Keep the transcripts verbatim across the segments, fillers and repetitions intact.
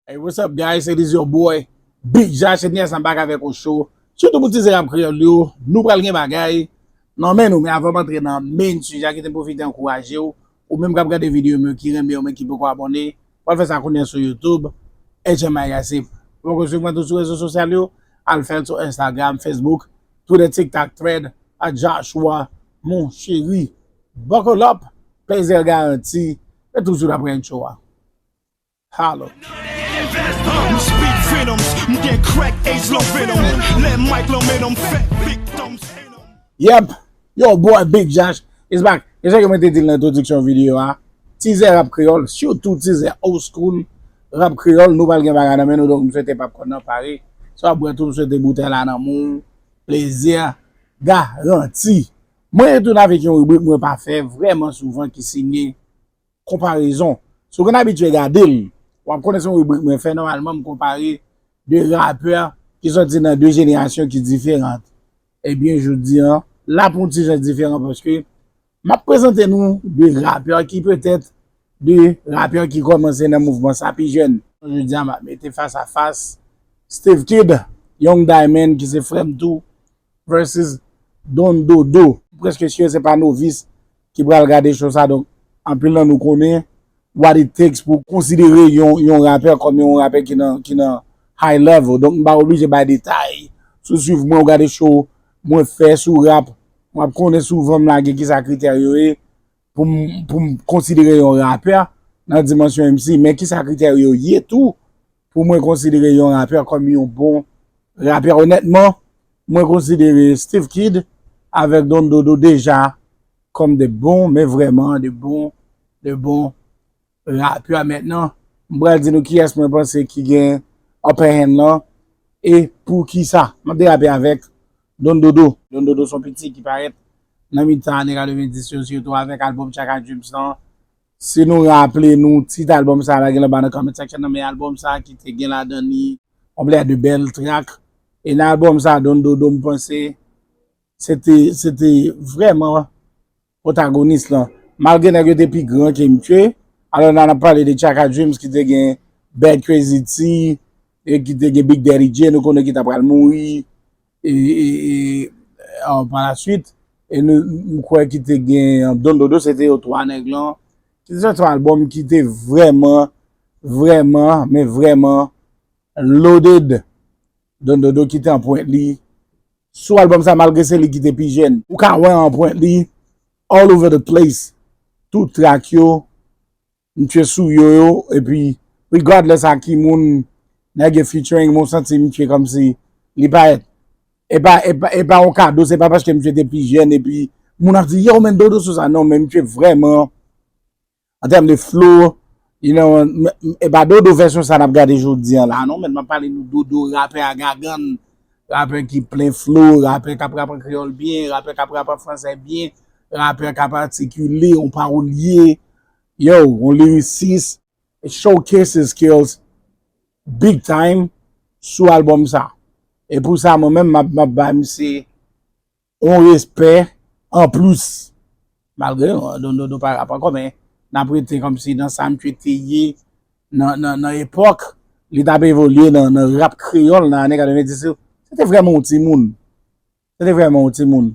Hey, what's up, guys? It is your boy, Big Josh, and yes, I'm back avèk yon show. Sitou pou tizè rap kreyòl yo, nou pral gen bagay nan men nou, men avan m antre nan main sijè a, kite m pwofite ankouraje w, ou menm k ap gade videyo m yo, ki renmen yo, men ki poko abòne, pral fè sa kounye a sou YouTube, H M I Gossip. Ou poko swiv mwen tou sou rezo sosyal yo, al fè l sou Instagram, Facebook, Twitter, TikTok, Thread, at Joshua, mon chéri. Buckle up, plezè garanti, e toujou dapre intro a. Holla. M spit venoms, m gen crack ace lan venom. Lè mic lan men m fè victims. Yep, yo boy Big Josh is back. E sa ke mwen te di l nan entwodiksyon videyo a. Tizè rap kreyòl, sitou tizè old school rap kreyòl, nou pral gen bagay nan men nou, donk m swete popcorn nan pare. Sa w ap bwè tou, m swete boutèy la nan men w. Plezè garanti. Mwen retounen avèk yon ribrik mwen pa fè vrèman souvan ki siyen konparezon. Si w konn abitye gade l, w ap konnen se yon ribrik mwen fè nòmalman, m konpare de rapè ki sòti nan de jenerasyon ki diferan. Ebyen, jodi a, l ap yon ti jan diferan paske m ap prezante nou de rapè ki petèt de rapè ki kòmanse nan mouvman sa pi jèn. Jodi a, m ap mete fas a fas Steve Kid, Young Diamond, ki se frè m tou, versus Don Dodo. M prèske si se pa novis ki pral gade show sa, donk anpil nan nou konnen what it takes pou konsidere yon, yon rapè kòm yon rapè ki nan, ki nan high level. Donk m pa oblije bay detay. Si w swiv mwen, w gade show mwen fè sou rap, w ap konnen souvan m lage kisa kritè yo ye pou m, pou m konsidere yon rapè nan dimansyon M C. Men kisa kritè yo ye tou pou mwen konsidere yon rapè kòm yon bon rapè? Onètman, mwen konsidere Steve Kid avèk Don Dodo deja kòm de bon, men vrèman de bon, de bon rapè. Mentnan, m pral di nou kiyès mwen panse ki gen upper hand lan e poukisa. M ap derape avèk Don Dodo. Don Dodo se yon piti ki parèt nan mitan ane katrevenndis yo, sitou avèk albòm Chaka Dreams lan. Si nou raple nou, tit albòm sa a la gen anba nan comment section nan, men albòm sa a ki te gen ladan li yon plè de bèl track. E nan albòm sa a, Don Dodo, m panse, se te, se te vrèman pwotagonis lan. Malgre nèg yo te pi gran ke misye, alò la n ap pale de Chaka Dreams ki te gen Bad Crazy T, e ki te gen Big Daddy J, nou konnen ki ta pral mouri, e, e, e, a, pa la swit, e nou, m kwè ki te gen, Don Dodo, se te yo twa nèg lan, ki te sòti yon albòm ki te vrèman, vrèman, men vrèman loaded. Don Dodo ki te anprent li sou albòm sa, malgre se li ki te pi jèn. Ou ka wè anprent li all over the place. Tout track yo, misye sou yo yo, epi regardless a ki moun nèg yo featuring, mwen santi misye kòmsi li parèt. E pa, e pa, e pa yon kado, se pa paske misye te pi jèn, epi moun ap di, yo, men Dodo sou sa. Non, men misye vrèman, an tèm de flow, you know, m, m, e pa Dodo vèsyon sa n ap gade jodi an la, non, men m ap pale nou Dodo, rapè a gagann, rapè ki plen flow, rapè k ap rap an kreyòl byen, rapè k ap rap an fransè byen, rapè k ap atikile, yon pawolye, yo, yon lirisis, showcase his skills big time sou albòm sa. E pou sa, mwen menm, m ap, m ap ba misye yon respè anplis. Malgre, euh, Don Dodo pa rap ankò, men n ap rete kòmsi nan sa misye te ye nan, nan, nan epòk li t ap evolye nan, nan rap kreyòl nan ane katrevenndis yo. Se te vrèman yon timoun. Se te vrèman yon timoun.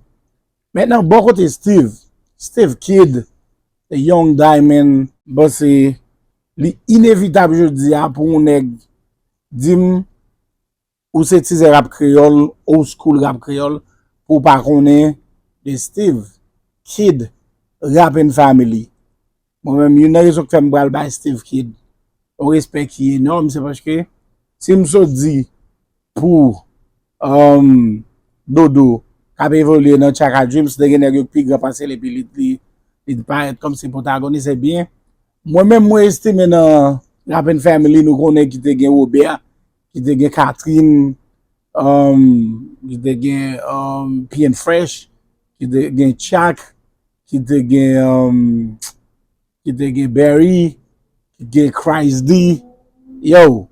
Mentnan, bò kote Steve, Steve Kid, Young Diamond, m panse li inevitab jodi a pou yon nèg di m ou se tizè rap kreyòl, old school rap kreyòl, pou w pa konnen de Steve Kid, Rapping Family. Mwen menm, youn nan rezon k fè m pral bay Steve Kid yon respè ki enòm, se paske si m sot di pou, um, Dodo k ap evolye nan Chaka Dreams, te gen nèg yo k pi gran pase l, epi li, li, li parèt kòmsi pwotagonis, ebyen, mwen menm, mwen estime nan Rapping Family, nou konnen ki te gen Robert, ki te gen Catherine, um, ki te gen, um, P N Fresh, ki te gen Chak, ki te gen, um, ki te gen Berry, ki te gen Christ D. Yo,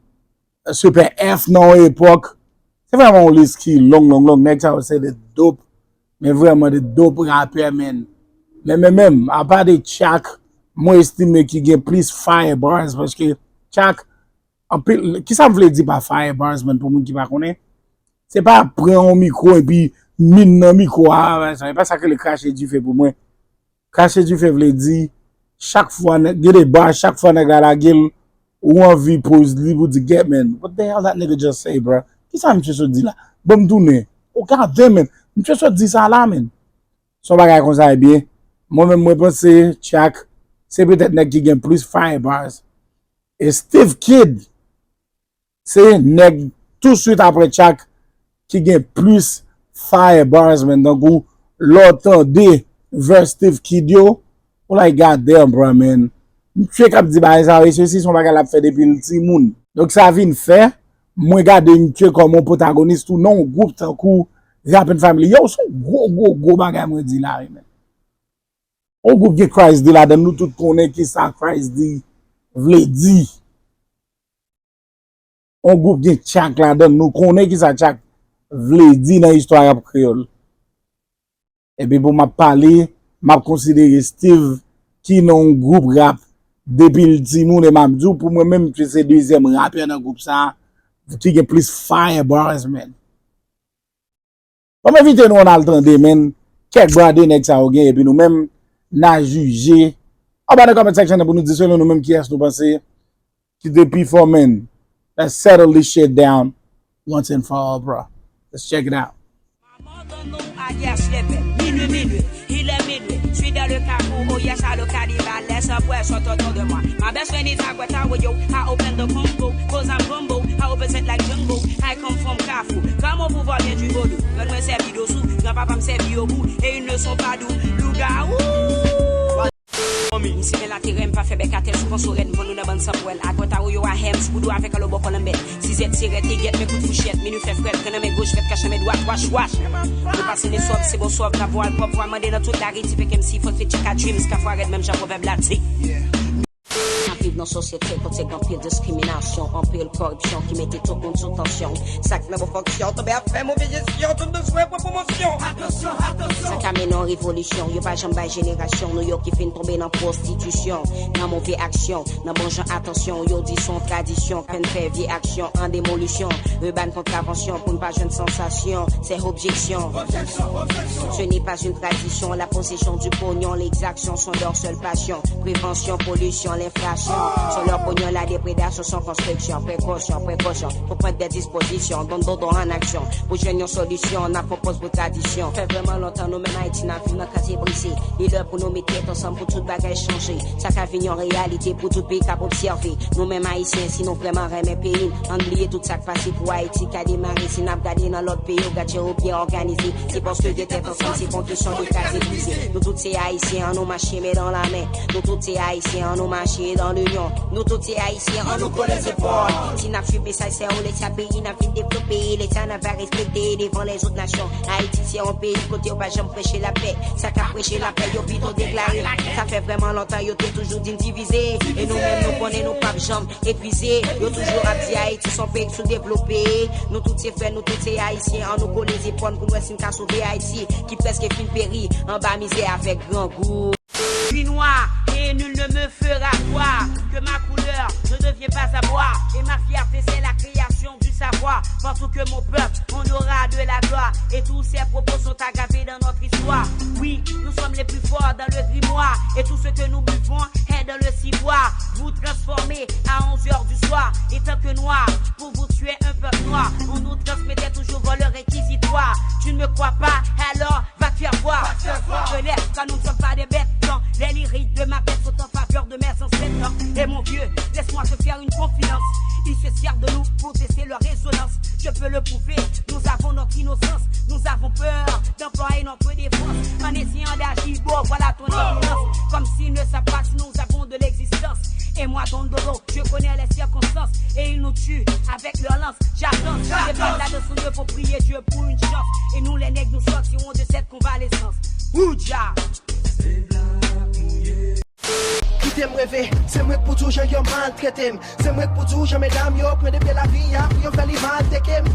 Super F nan yon epòk. Se vrèman yon lis ki long, long, long. Nèg sa yo se de dope, men vrèman de dope rapè, men. Men, men, men, apa de Chak, mwen estime ki gen plis fire bars, paske Chak, Anpil, kisa m vle di pa fire bars, man, pou moun ki pa konnen? Se pa pran yon mikwo epi min nan mikwo a, e pa sa k rele krache dife pou mwen. Krache dife vle di, chak fwa nèg, gen de bar, chak fwa nèg la lage l, ou anvi poz li pou di, "Get, man, what the hell that nigga just say, bro? Kisa misye sot di la? Ban m tounen." Oh, God damn, man. Misye sot di sa la, man. Se yon bagay konsa, ebyen. Mwen menm, mwen panse, Chuck, se petèt nèg ki gen plis fire bars. E Steve Kidd, se nèg touswit apre Chuck ki gen plis fire bars, man. Tankou lè w tande verse Steve Kidd yo, ou like, "God damn, bro, man." Misye k ap di bagay sa yo, e sesi se yon bagay l ap fè depi l timoun. Donk sa vin fè, mwen gade misye kòm yon pwotagonis tou nan yon gwoup tankou Rapping Family. Yo, se yon gwo, gwo, gwo bagay mwen di la, wi, man. Yon gwoup gen Christ D ladan l, nou tout konnen kisa Christ D vle di. Yon gwoup gen Chuck ladan l, nou konnen kisa Chuck vle di nan istwa rap kreyòl. Epi pou m ap pale, m ap konsidere Steve ki nan yon gwoup rap depi l timoun, e m ap di w, pou mwen menm, se dezyèm rapè nan gwoup sa a ki gen plis fire bars, man. Ban m envite nou ann al tande, man, kèk brade nèg sa yo gen, epi nou menm, n a jije anba nan comment section nan pou nou di selon nou menm kiyès nou panse ki te pi fò, man. Let's settle this shit down once and for all, bro. Let's check it out. Maman donne nous à guerre, je les paie. Minuit, minuit, il est minuit. Je suis dans le carrefour, oh yes, à le cannibale, laisse un poisson autour de moi. Ma best friend is Aguata, yo, I open the combo, cause I'm Bumbo, I represent like Jungle, I come from Kafou. Kòman pou vwa byen di vodou, mwen mwen sèvi dosou, granpapa m sèvi yo gou, e yon leson pa dou, lougawou. M simen laterè, m pa fè bèk atè, sou konso rèd, m vann nou nan bann sanpwèl. Akwè ta ou yo a Hems, boudou avèk alo bòkò lanmèd. Sizèt se rèd, egèt, men kout fouchèt, minu fè frèt, pran nan men goch, fèt kache men dwat, wach, wach. Nou pase ne sòv, se bon sòv, nan vwal pwòp, vwal mande nan tout lari, ti peke M C, fòt fè tcheka dreams, kafwa rèd, menm jan pwovèb la di. N ap viv nan sosyete kote gen anpil diskriminasyon, anpil koripsyon ki mete tout moun sou tansyon. Sa k nan bon fonksyon tonbe ap fè move jesyon, tout bezwen pran pwomosyon. Sa ka mennen yon revolisyon, yo pa janm bay jenerasyon nou yo ki fin tonbe nan pwostitisyon, nan move aksyon, nan bon jan atansyon, yo di se yon tradisyon, fè n fè vye aksyon an demolisyon, urban kontravansyon pou n pa jwenn sansasyon, se objeksyon. Ce n'est pas une tradition, la possession du pognon, l'exaction sont leur seule passion. Prévention, pollution, l'inflation. Sur leur pognon, la déprédation, sans construction. Précaution, précaution, faut prendre des dispositions. Donne, donne, donne en action. Pou jwenn yon solisyon, n ap pwopoz pou tradisyon. Fè vrèman lontan nou menm Ayiti n ap viv nan katye brize. Li lè pou nou met tèt ansanm pou tout bagay chanje. Sa ka vin yon reyalite pou tout peyi k ap obsève. Nou menm Ayisyen, si nou vrèman renmen peyi n, ann bliye tout sa k pase pou Ayiti ka demare. Si n ap gade nan lòt peyi, yo gade yo byen òganize. Se paske gen tèt ansanm, se pa yon kesyon de katye brize. Nou tout se Ayisyen, ann nou mache men dan la men. Nou tout se Ayisyen, ann nou mache dan linyon. Nou tout se Ayisyen, ann nou kole zepòl. Si n ap swiv mesaj sa yo, Leta peyi n ap vin devlope. Leta n ap va respekte devan lèzòt nasyon. Ayiti se yon peyi kote yo pa janm preche lapè. Sa k ap preche lapè, yo pito deklare. Sa fè vrèman lontan yo te toujou di n divize. E nou menm, nou konnen nou p ap janm epuize. Yo toujou ap di Ayiti se yon peyi k soudevlope. Nou tout se frè, nou tout se Ayisyen. Ann nou kole zepòl pou n wè si n ka sove Ayiti ki prèske fin peri anba mizè avèk grangou. Suis noir et nul ne me fera croire que ma couleur ne devient pas à boire. Et ma fierté, c'est la création du savoir. Partout que mon peuple, on aura de la gloire. Et tous ces propos sont à graver dans notre histoire. Oui, nous sommes les plus forts dans le grimoire. Et tout ce que nous buvons est dans le ciboire. Vous transformez à onze heures du soir. Et tant que noir, pour vous tuer un peuple noir, on nous transmettait toujours voleurs réquisitoires. Tu ne me crois pas, alors va te faire voir. Va te faire voir. Relève, car nous ne sommes pas des bêtes. Dans les lyriques de ma tête sont en faveur de mes ancêtres. Et mon vieux, laisse-moi te faire une confidence. Ils se servent de nous pour tester leur résonance. Je peux le prouver, nous avons notre innocence. Nous avons peur d'employer notre défense en essayant d'agir. Bon, voilà ton évidence. Comme s'ils ne savent pas si nous avons de l'existence. Et moi, Don Dolo, je connais les circonstances. Et ils nous tuent avec leur lance. J'avance, les balles là-dessous, il faut prier Dieu pour une chance. Et nous, les nègres, nous sortirons de cette convalescence. Oudja! Kite m reve, se mwen k pou di w jan yo maltrete m. Se mwen k pou di w jan medam yo pran de pye lavi a pou yo fè li malteke m.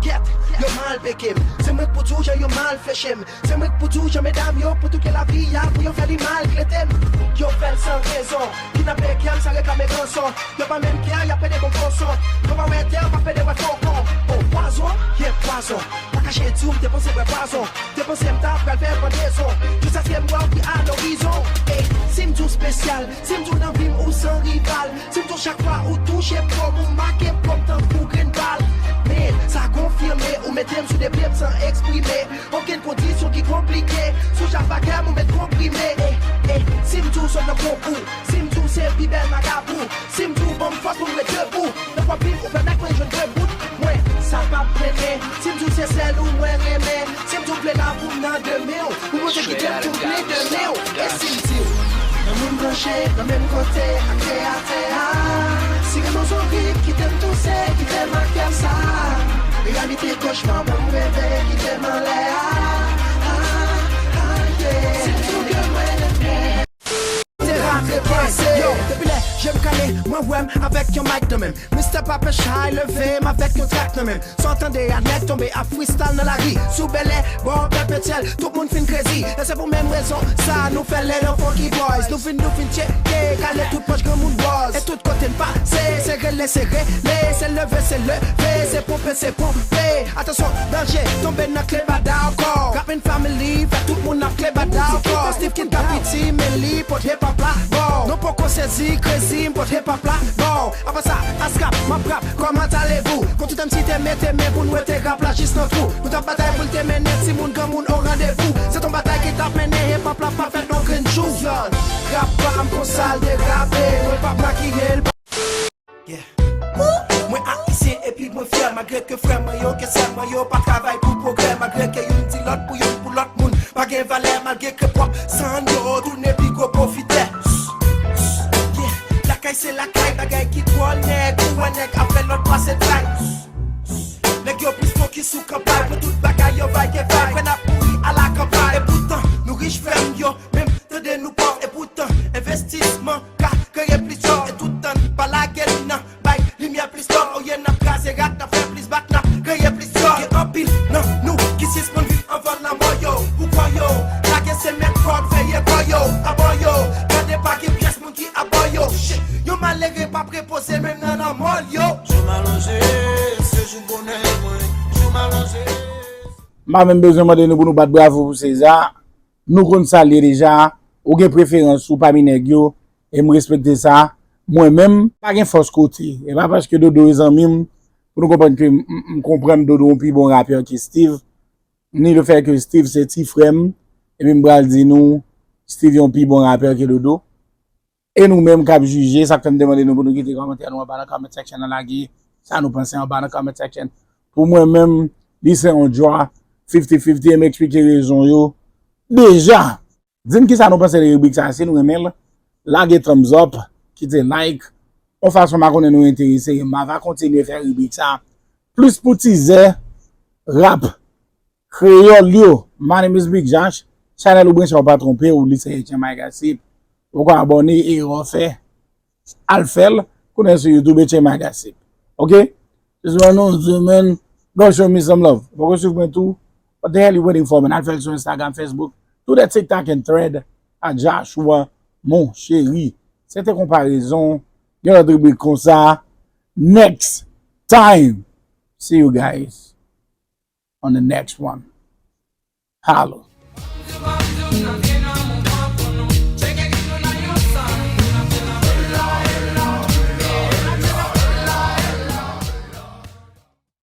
Kèt, yo mal peke m. Se mwen k pou di w jan yo mal fleche m. Se mwen k pou di w jan medam yo pou touke lavi a pou yo fè li maltrete m. Yo fè l san rezon. Kidnape kè m san reklame ranson. Yo pa menm kè, y ap pede bon konson. Yo pa wè tè, yo pa pede wè fokon. Oh, pwazon, yeah, pwazon. Pa kache di w m te panse bwè pwazon. Te panse m ta pral fè pandezon. Jiskaske m wè w pi a lorizon. Ey, si m di w spesyal, si m di w nan vi m ou san rival. Si m di w chak fwa ou touche po m, ou make po m tankou grenn bal. Men, sa konfime, ou mete m sou de pye m san eksprime. Okenn kondisyon ki konplike. Sou chak bagay m ou met konprime. Ey, ey, si m di w sot nan konkou, si m di w se pi bèl magabou, si m di w ban m fòs pou m ret debou. Nan pwòp vi m ou pèmèt mwen jwenn de bout. Mwen, sa p ap trennen. Si m di w se sèl ou mwen renmen, si m di w vle la pou m nan de men w, ou montre kite m tou ple de men w. E si m di w nan moun branche nan menm kote ak Kreyatè a, si renmen w sou rit, kite m touse, kite m ak kè m sa. Reyalite kochma mwen m reve, kite m anlè a. Ah, ah, yeah. Si m di w ke mwen renmen. Yo, depi lè je m kale, mwen wè m avèk yon mic nan men m. Mister Papa Shy leve m avèk yon track nan men m. Sa w tande a, nèg tonbe ap freestyle nan lari. Sou bèlè, bò pèpetyèl, tout moun fin krezi. E se pou menm rezon sa nou fè lè nan Funky Boys. Nou vin, nou vin tcheke, kale tout pòch granmoun wòz. E tout kote n pase, se rele, se rele, se leve, se leve, se ponpe, se ponpe. Atansyon, danje, tonbe nan klebada ankò. Rapping Family fè tout moun ap klebada ankò. Steve Kid ka piti, men li pot hip hop la bò. Nou poko sezi, krezi, m pot hip hop la bò. Apre sa, ASCAP, m ap rap, comment allez-vous? Kon tout M C te mete men pou n wete rap la jis nan twou. Nou t ap batay pou l te mennen timoun granmoun o randevou. Se t on batay ki t ap mennen hip hop la pa fèt non grenn jou. Rap pa m konsa l derape, mwen p ap makiye l. Yeah. Mwen ayisyen epi mwen fyè, malgre ke frè mwen yo, ke sè mwen yo pa travay pou pwogrè, malgre ke youn di lòt pou youn pou lòt moun pa gen valè, malgre ke pwòp san yo tounen pi gwo pwofitè. Yeah. Lakay se lakay, bagay ki dwòl, nèg, ou wè nèg ap fè lòt pase tray. Nèg yo plis fokis sou kanpay, pou tout bagay yo vay ke vay, fè n ap mouri a la kanpay. E poutan, nou rich frè m yo, menm tande nou pòv, e poutan, envestisman ka kreye plis djòb, e tout tan n pa lage n nan bay limyè plis tò, oye n ap kraze rak, n ap fè plis bak, n ap kreye plis djòb. Gen anpil nan nou ki sispann viv anvan lanmò yo, pou kò yo, lage se mèt kòd, veye kò yo, abò yo, gade pa gen pyès moun ki abò yo. Shit, yon malere p ap repoze menm nan lanmò l yo. Jou m alonje, se jou bonè mwen, jou m alonje. M pa menm bezwen mande nou pou nou bat bravo pou Seza. Nou konn sa l ye deja. Ou gen preferans ou pami nèg yo, e m respekte sa. Mwen menm, pa gen fòs kote. E pa paske Dodo e zanmi m, pou nou konprann ke m, m, m konprann Dodo yon pi bon rapè ke Steve. Ni le fè ke Steve se ti frè m, epi m pral di nou, Steve yon pi bon rapè ke Dodo. E nou menm k ap jije, sa k fè m te mande nou pou nou kite kòmantè nou anba nan comment section nan, lage sa nou panse anba nan comment section. Pou mwen menm, li se yon draw fifty fifty, e m eksplike rezon yo deja. Di m kisa nou panse de ribrik sa, si nou renmen l, lage thumbs up, kite like, yon fason m a konnen nou enterese, e m a va kontinye fè ribrik sa, plis pou tizè rap kreyòl yo. My name is Big Josh. Chanèl ou branche, ou pa twonpe w, li se Etienne Magasip. Ou ka abòne e refè. Al fè l. Konnen sou YouTube, Etienne Magasip. Ok? Just wanna know, man. Go show me some love. Poko swiv mwen tou. What the hell you waiting for, man? Al fè l sou Instagram, Facebook, tout de TikTok and Thread. A Joshua, mon chéri. Se te konparezon. Yon lòt ribrik konsa. Next time. See you guys on the next one. Holla.